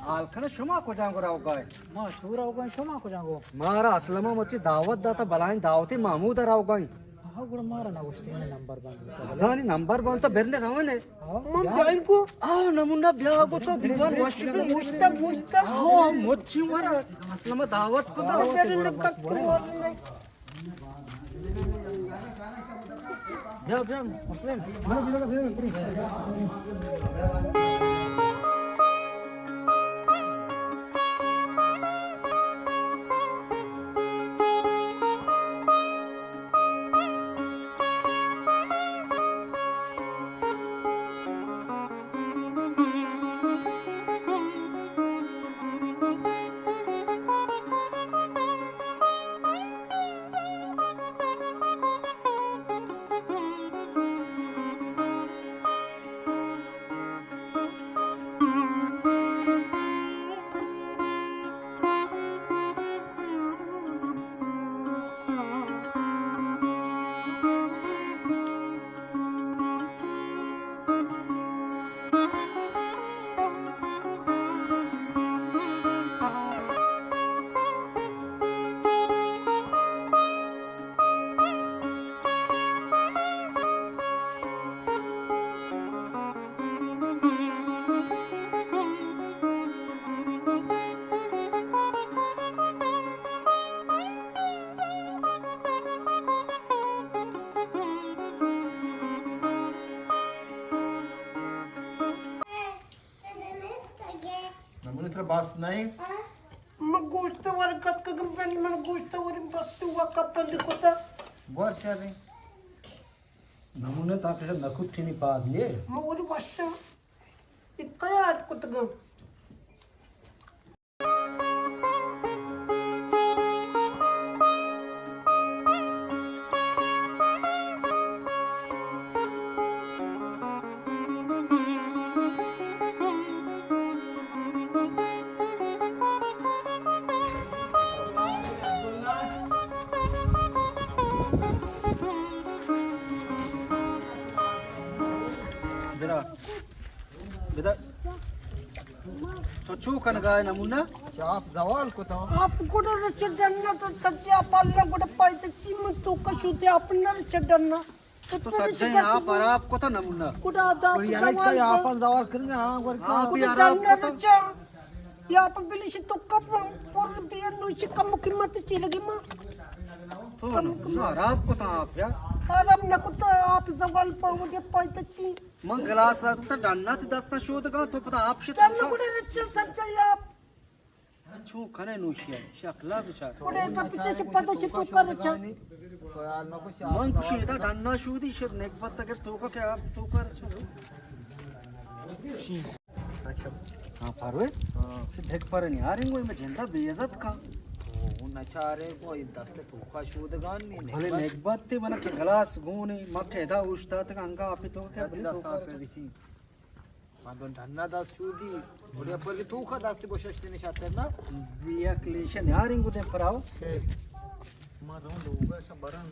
حال کنئے، شما کجا گو روگائے؟ ما شو روگائیں، شما کجا گو؟ مارا اسلم ءَ مرچی دعوت داتا، بلائیں دعوتے، محمود ءَ روگائیں۔ ہاں، گڑا مارا نہ گوشتے، نمبر بند بوتا۔ زانی نمبر بند تو برنے رونے۔ ہاں۔ من جائیں کو۔ آ، نمونہ بیا گو تو دیوان وش۔ گوشتا، گوشتا۔ ہاں، مرچی مارا اسلم ءَ دعوت کو تو۔ بیا، بیا، مسلم۔ نمونہ ترا بس نہ ایں؟ من گوشت ور کت کہ بنی، من گوشت ور بس وقت بند کتا۔ بور شر ایں۔ نمونہ تا کہ نہ کٹنی پاد یہ۔ من وری وشاں۔ اکا یاد کتگاں۔ بدا۔ بدا۔ تو چو کنگا ئے نمونہ؟ چہ آپ زوال کتا۔ آپ گڑا رچ ڈنا تو سچی آپ اللہ گڑا پائے تو چی من تو کشو تے آپ نہ رچ ڈنا۔ تو سچی آپ حراب کتا نمونہ۔ گڑا دا اور یعنی زوال کہ آپ زوال کرنے، ہاں، گڑا آپ بھی گڑا حراب ڈنا کتا۔ رچا۔ یا آپ بلش تو کپ پر بیر نو چی کم قیمت چی لگی ما۔ تو نمونہ حراب کتا آپ یار۔ حرام نہ کتا آپ زوال پاؤ دے پائے تو چی۔ من گلاس ات تا ڈنا تی دستا شودگا تو پتا آپ شت۔ چل گڑا رچا سچا یا آپ۔ چون کنے نوشی ہے، شکلا بچار۔ گڑا ایک پیچھے سے پتہ سے تو کر رچا۔ من کشی دا ڈنا شودی شد نگبت اگر تو کا کہ آپ تو کر رچا۔ اچھا۔ ہاں، پرویز؟ ہاں۔ پھر دیکھ پر نہیں آ رہی ہوں، میں جندا بے عزت کا۔ او، نچارے کو دست تو کا شودگان نہیں۔ بھلے نگبت تے من کہ گلاس گونی، من کہ ادا اوشتات کا انگا آپ تو کیا بھلے تو کا۔ ما دون ڈنا دست شودی، اوڑے پر تو کا دست بوششتے نشاتر نا۔ بیا کلیشن یار انگو دے پراو۔ ما دون لوگا شا برن۔